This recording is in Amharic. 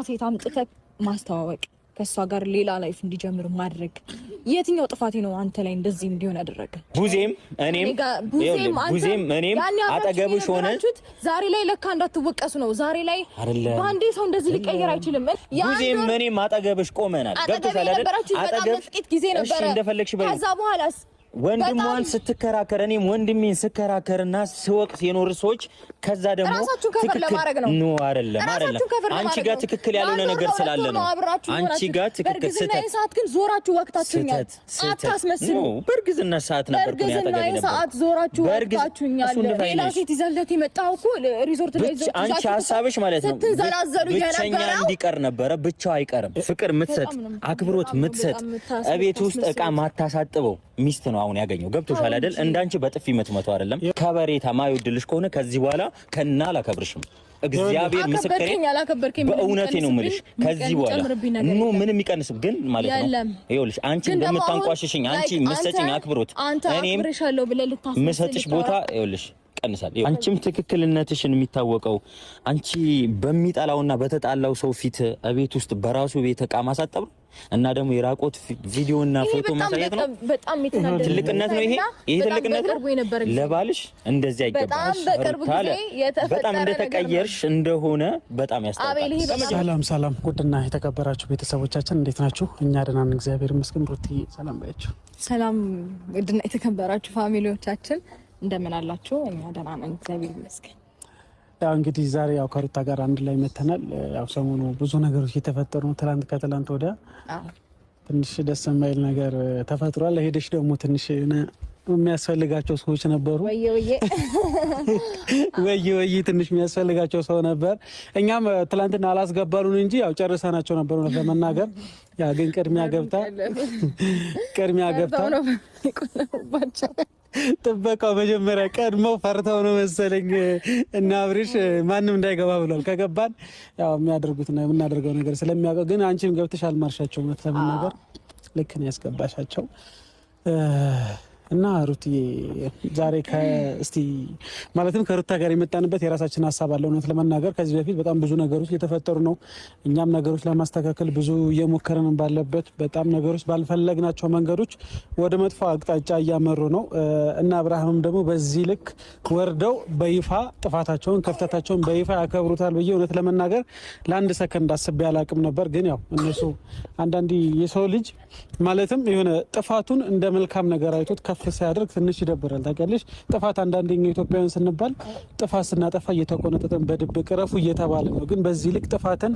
ሴት አምጥተህ ማስተዋወቅ፣ ከእሷ ጋር ሌላ life እንዲጀምር ማድረግ የትኛው ጥፋቴ ነው? አንተ ላይ እንደዚህ እንዲሆን ያደረገ? ቡዜም እኔም ቡዜም እኔም አጠገብሽ ሆነን ዛሬ ላይ ለካ እንዳትወቀሱ ነው። ዛሬ ላይ በአንዴ ሰው እንደዚህ ሊቀየር አይችልም። ቡዜም እኔም አጠገብሽ ቆመናል። ገብቶሻል አይደል? አጠገብ ጥቂት ጊዜ ነበረ። እንደፈለግሽ በይ። ከዛ በኋላስ ወንድሟን ስትከራከር እኔም ወንድሜን ስከራከርና ስወቅስ የኖር ሰዎች ከዛ ደግሞ ራሳችሁን cover ለማድረግ ነው። No፣ አይደለም፣ አይደለም። አንቺ ጋር ትክክል ያልሆነ ነገር ስላለ ነው። አንቺ ጋር ትክክል ስህተት ሰዓት ግን ዞራችሁ ወቅታችሁኛል። አታስመስሉ። በእርግዝና ሰዓት ነበር። በእርግዝና ሰዓት ዞራችሁ ወቅታችሁኛል። ሌላ ሴት ይዘለት የመጣው እኮ ሪዞርት ላይ አንቺ ሀሳብሽ ማለት ነው ስትንዘላዘሉ ብቸኛ እንዲቀር ነበረ። ብቻው አይቀርም። ፍቅር ምትሰጥ፣ አክብሮት ምትሰጥ፣ እቤት ውስጥ እቃ ማታሳጥበው ሚስት ነው አሁን ያገኘው። ገብቶሻል አይደል? እንዳንቺ በጥፊ መትመቱ አይደለም። ከበሬታ ማይወድልሽ ከሆነ ከዚህ በኋላ ከና አላከብርሽም። እግዚአብሔር ምስክሬ፣ በእውነቴ ነው የምልሽ። ከዚህ በኋላ no ምንም ይቀንስም ግን ማለት ነው። ይኸውልሽ አንቺ እንደምታንቋሽሽኝ፣ አንቺ የምትሰጪኝ አክብሮት፣ እኔም የምሰጥሽ ቦታ ይኸውልሽ ቀንሳል። አንቺም ትክክልነትሽን የሚታወቀው አንቺ በሚጠላውና በተጣላው ሰው ፊት እቤት ውስጥ በራሱ ቤት እቃ ማሳጠብ እና ደግሞ የራቆት ቪዲዮ እና ፎቶ ማሳየት ነው። በጣም የተናደደ ትልቅነት ነው ይሄ። ይሄ ትልቅነት ነው። ለባልሽ እንደዚህ አይገባም። በጣም እንደተቀየርሽ እንደሆነ በጣም ያስታውቃል። ሰላም ሰላም፣ ውድና የተከበራችሁ ቤተሰቦቻችን እንዴት ናችሁ? እኛ ደህና ነን፣ እግዚአብሔር ይመስገን። ሩትዬ ሰላም ባያችሁ። ሰላም ውድና የተከበራችሁ family ዎቻችን እንደምን አላችሁ? እኛ ደህና ነን፣ እግዚአብሔር ይመስገን። ያው እንግዲህ ዛሬ ያው ከሩታ ጋር አንድ ላይ መተናል። ያው ሰሞኑ ብዙ ነገሮች እየተፈጠሩ ነው። ትላንት ከትላንት ወዲያ ትንሽ ደስ የማይል ነገር ተፈጥሯል። ሄደሽ ደግሞ ትንሽ የሚያስፈልጋቸው ሰዎች ነበሩ። ወይ ወይ ትንሽ የሚያስፈልጋቸው ሰው ነበር። እኛም ትላንትና አላስገባሉን እንጂ ያው ጨርሰናቸው ነበሩ ለመናገር። ያ ግን ቅድሚያ ገብታ ቅድሚያ ገብታ ጥበቃው መጀመሪያ ቀድመው ፈርተው ነው መሰለኝ እና አብርሽ ማንም እንዳይገባ ብሏል። ከገባን ያው የሚያደርጉት ነው የምናደርገው ነገር ስለሚያውቀው፣ ግን አንቺም ገብተሽ አልማርሻቸው እውነት ለመናገር ልክ ነው ያስገባሻቸው። እና ሩትዬ ዛሬ ከእስቲ ማለትም ከሩታ ጋር የመጣንበት የራሳችን ሀሳብ አለ። እውነት ለመናገር ከዚህ በፊት በጣም ብዙ ነገሮች እየተፈጠሩ ነው። እኛም ነገሮች ለማስተካከል ብዙ እየሞከርን ባለበት በጣም ነገሮች ባልፈለግናቸው መንገዶች ወደ መጥፎ አቅጣጫ እያመሩ ነው እና አብርሃምም ደግሞ በዚህ ልክ ወርደው በይፋ ጥፋታቸውን ክፍተታቸውን በይፋ ያከብሩታል ብዬ እውነት ለመናገር ለአንድ ሰከንድ አስቤ አላቅም ነበር። ግን ያው እነሱ አንዳንዴ የሰው ልጅ ማለትም የሆነ ጥፋቱን እንደ መልካም ነገር አይቶት ከፍ ሲያደርግ ትንሽ ይደብራል። ታውቂያለሽ፣ ጥፋት አንዳንዴ እኛ ኢትዮጵያውያን ስንባል ጥፋት ስናጠፋ እየተቆነጠጠን በድብቅ ረፉ እየተባለ ነው። ግን በዚህ ልክ ጥፋትን